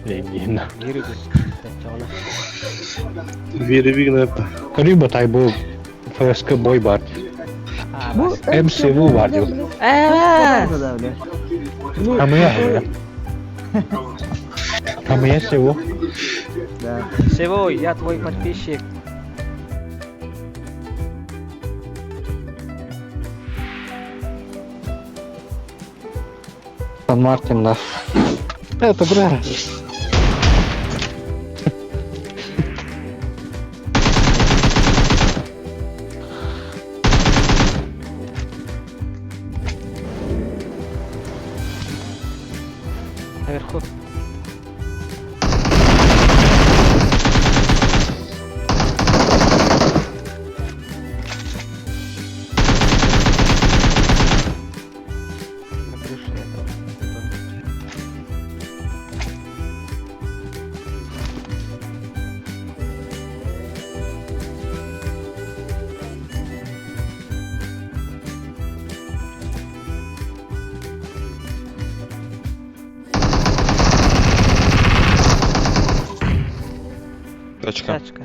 Биир үгүс. Таччаҕына. Биир гына Көрүү батай бу ФСК бой бар. МСВ бар диyor. Хамыя. Хамыя сего. Да. Севой, я твой подписчик. Сан Мартин, да. Это бра. Наверху. На крыше этого. Точка. Тачка.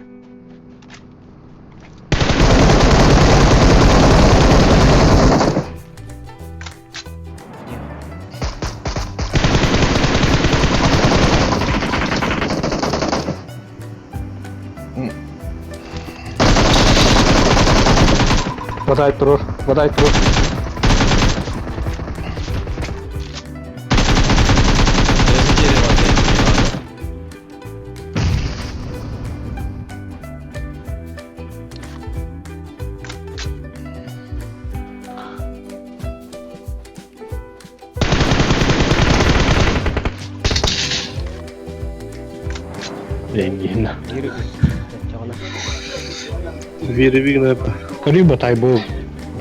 Подай тур, подай тур. Я за дерево опять не надо. Деньги. Биир үгүс. Таччаҕына. Биир гына Көрүү батай бу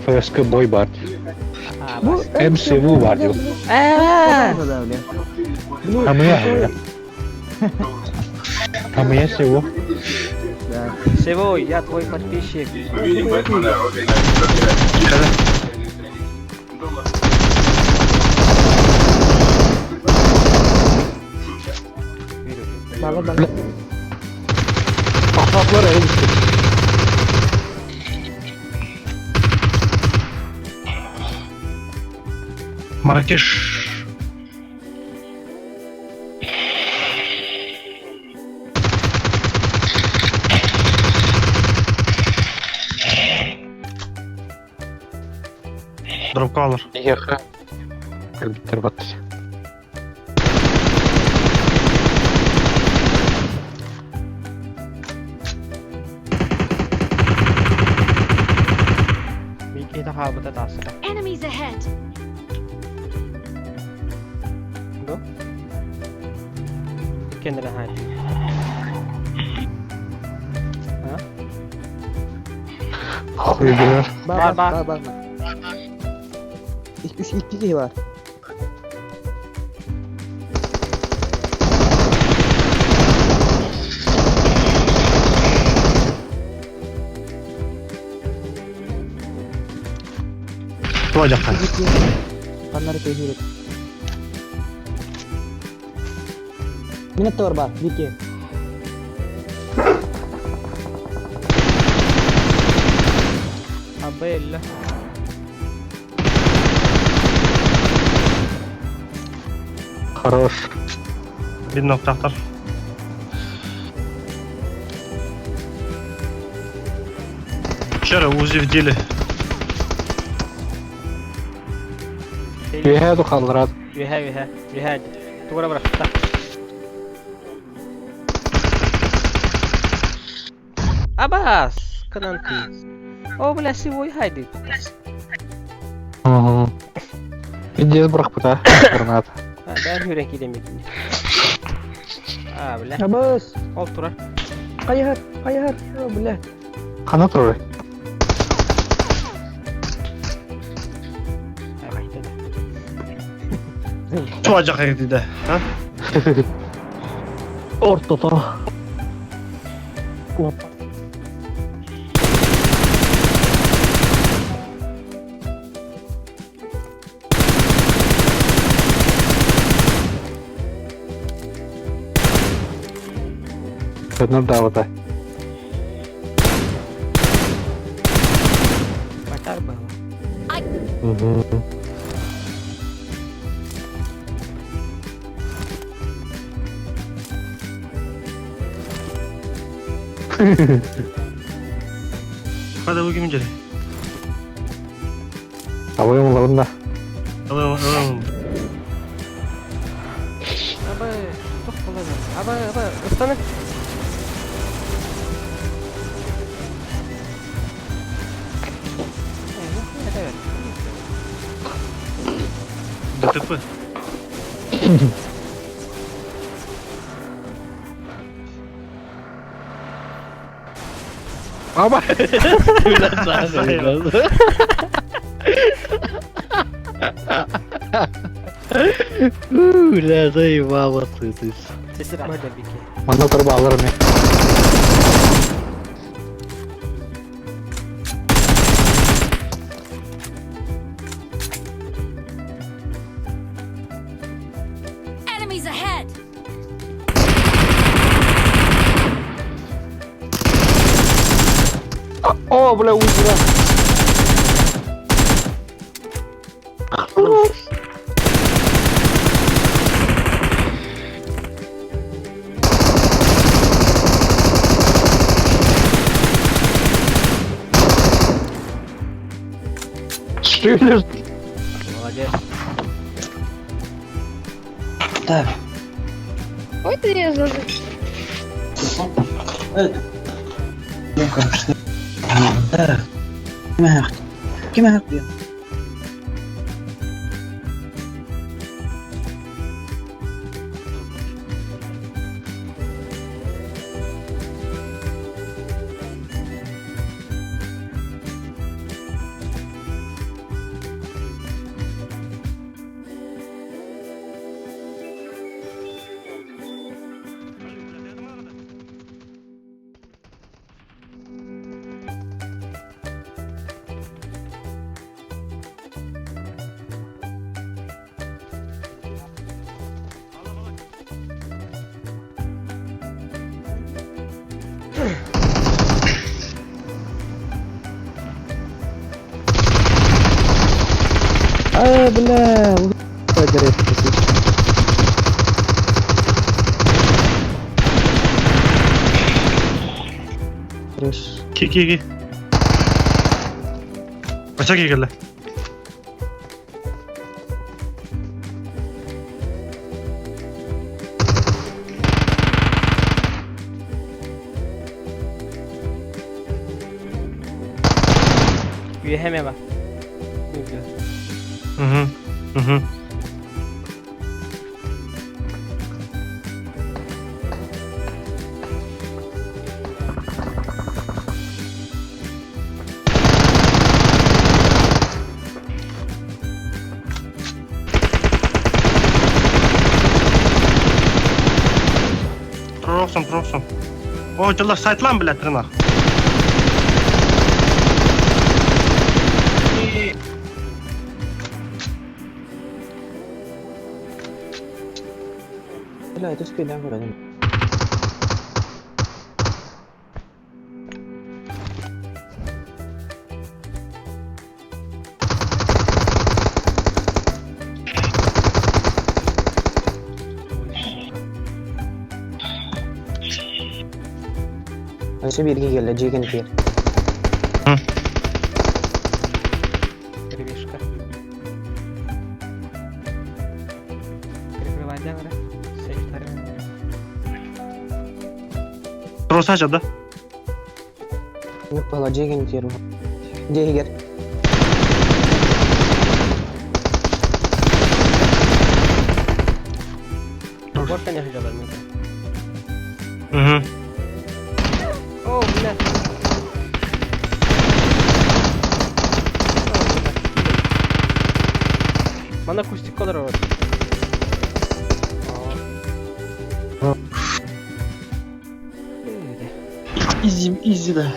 ФСК бой бар. МСВ бар диyor. Хамыя. Хамыя сего. Да. Севой, я твой подписчик. Биир үгүс. Бала бала. Ahbaplar el üstü. Маракеш. Дропкалар. Еха. Кэлбиттэр бат. Биир хаалбыта тааска. Enemies ahead! Бу. Иккиэннэрэ хаай. А? Хуй билэр. Бар, Бар бар. бар бар. Üç iki kişi var. Туа жаққа. İki. Kanları tehir et. Minnet var бар. Bir Абелла. Хорош. Bir ноқтақтар. Вчера УЗИ в деле. Үөһэ тухалларат. Үөһэ үөһэ. Үөһэ. Тугура бырахта. Абас! Кананти. О, бля, сивой хайды. Угу. Пиздец бырахпыта. Гранат. А, да, хүрен кидемек. А, бля. Абас. Ол турар. Kayar. Kayar. Бля. Хана турар. А, қайта да. Туа жаққа кетеді. А? Ортото. Төнөр даабыта. Батар было. Угу. Hadi bu kimin ceri? Абыйым ылабын да. Alalım alalım. Аба, туох буолла. Аба, аба, ыстана. Э, ну, ДТП. Аба! Бля, Бля, заебала ты. Мада бики. Манна турба алар мен. Enemies ahead! О, бля, узра. Шилер. Молодец. Так. Ой, ты резал. Ким А, бля, Хорош. Ки ки ки. Бача келді. Үөһэ бар. Угу. Угу. Пророксом, пророксом. О, дела сайтлан, блядь, тренах. Бля, это спидам вроде. Өссө бииргэ кэллэ, дьиэ киэр. Перебежка. Перекрывай дягра. Сейф Просача, да? Была дьиэ киэр. Дьиэ киэр. Вот, конечно, дело, Угу. О, бля. Мана кустик колор вот. Изи, изи, да.